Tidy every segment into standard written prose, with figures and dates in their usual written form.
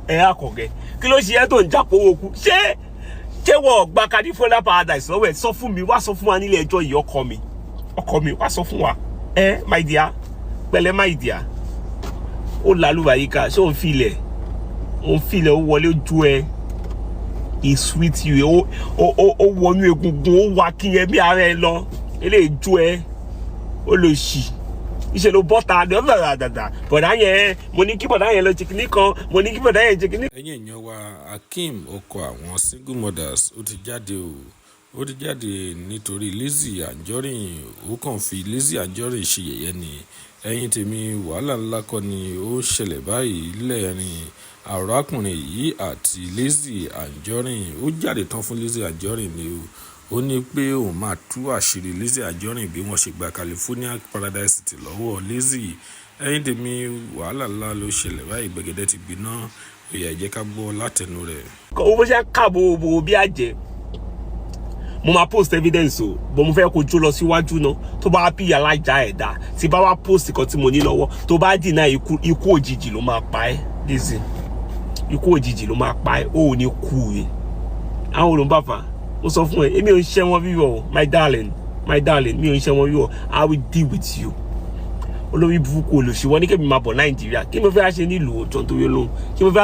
Ẹ akọ̀gẹ́, kí ló ṣe ẹ́ tó ń jápọ̀ owó kú? Ṣé wọ́n gba California Paradise lọ́wọ́ ẹ̀? Sọ fún mi, wá sọ fún wa nílé ẹjọ́ yìí. Ọkọ mi, ọkọ mi, wá sọ fún wa. Ẹ my dear, pẹ̀lẹ́, my dear. Ó lálùbáyíká. Ṣé òun filẹ̀? Òun filẹ̀. Ó wọlé ojú ẹ, e sweet you. Ó wọnú egungun, ó wá kí yẹn bí ara ẹ lọ. Eléyìí jó ẹ, ó lè ṣì ìṣe ló bọ́ta dàdàdàdà. Bọ̀dá yẹn, mo ní kí bọ̀dá yẹn lọ ṣe kinní kan, mo ní kí bọ̀dá yẹn ṣe kinní. Ẹ̀yin èèyàn wa, Akeem, ọkọ àwọn single mothers, ó ti jáde o. Ó ti jáde nítorí Lizzy Anjorin. Ó kàn fi Lizzy Anjorin ṣe yẹ̀yẹ́ ni. Ẹ̀yin tèmi, wàhálà ńlá kọ́ ni ó ṣẹlẹ̀ báyìí lẹ́ẹ̀rin arákùnrin yìí àti Lizzy Anjorin. Ó jáde tán fún Lizzy Anjorin ni o. Ó ní pé òun máa tú àṣírí Lizzy Anjorin, bí wọ́n ṣe gba California Paradise City lọ́wọ́ Lizzy. Ẹ̀yin tèmi, wàhálà ńlá ló ṣẹlẹ̀ báyìí. Gbẹ̀gẹ́dẹ́ ti gbiná. Ó yá, ẹ jẹ́ ká gbọ́ látẹnu rẹ̀. Owó bó ṣe ń kàbò bò bí àjẹ́. Mo máa post evidence o, bó mo fẹ́ kó jó lọ síwájú náà. Tó bá bí alájà ẹ̀dá tí bá wá post kan tí mo ní lọ́wọ́, tó bá dìnnà, ikú, ikú òjijì ló máa pa ẹ́. Lizzy, ikú òjijì ló máa pa ẹ́. Ó ò ní kú rè. Àwọn olùbàfà, mo sọ fún ẹ, èmi ò ń ṣẹ́ wọn wíwọ̀ o. My darling, my darling, mi ò ń ṣẹ́ wọn wíwọ̀. I will deal with you. Olórí burúkú, olùsíwọ́n ní kébì máa bọ̀ Nàìjíríà. Kí mo fẹ́ ṣe nílùú ọjọ́ nítorí olóhùn?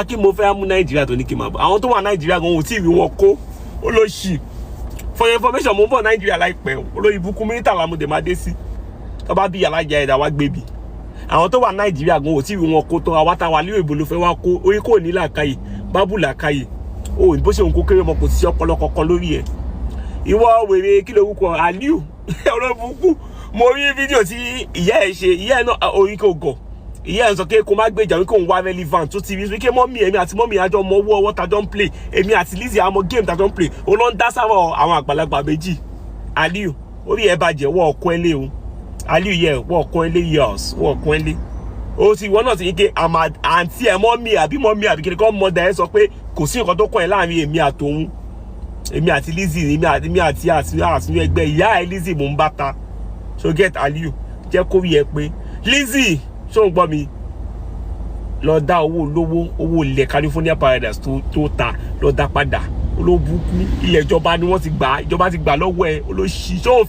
Kí mo fẹ́ mú Nàìjíríà tó ní kí n máa bọ̀? Àwọn tó wà Nàìjíríà gan ò tí ì rí wọn kó. Olóṣì, for your information, mo ń bọ̀ Nàìjíríà láìpẹ́ o. Olórí burúkú, Murità mo dé máa dé sí. Tó bá bí alájà ẹ̀dá wá gbé bi. Àwọn tó wà Nàìjíríà gan ò tí ì rí wọn kó tán. Àwa táwa lérò, ìbò ló fẹ́ wá kó? Orí kò ní làákàyè, bábù làákàyè o. Bó ṣe òun kó kéré mọ, kò sí ọpọlọ kankan lórí ẹ. Ìwọ wèrè, kí lorúkọ Aliu? Olórí burúkú. Mo rí fídíò tí ìyá ẹ ṣe. Ìyá ẹ náà, orí kò gọ̀. Ìyá ẹ sọ pé kó má gbèjà wípé òun wá relevant tó ti rí wípé mummy èmi àti mummy àjọ mọ owó ọwọ́ tajọ́ ń play. Èmi àti Lizzy àmọ́ game tajọ́ ń play. Òun ló ń dá sáwọ́ àwọn àgbàlagbà méjì. Aliu, orí ẹ bàjẹ́. Wọ́ ọkọ ẹ lé o, Aliu yẹ wọ́ ọkọ ẹ lé. Yọs wọ́ ọkọ ẹ lé o. Ti ìwọ náà ti ní ké àmà àǹtí ẹ, mummy àbí mummy àbí kìnìkan mọ̀dà ẹ sọ pé kò sí nǹkan tó kàn ẹ́ láàrin èmi àtòun, èmi àti Lizzy, èmi àti ẹgbẹ́ ìyá ẹ Lizzy mò ń bá ta. So get Aliu, jẹ́ kó rí ẹ pé Lizzy, ṣó ń gbọ́ mi? Lọ dá owó olówó, owó ilẹ̀ California Paradise tó ta, lọ dá padà. Olóbùkún, ilẹ̀ ìjọba ni wọ́n ti gbà, ìjọba ti gbà lọ́wọ́ ẹ. Olóṣì, ṣó ń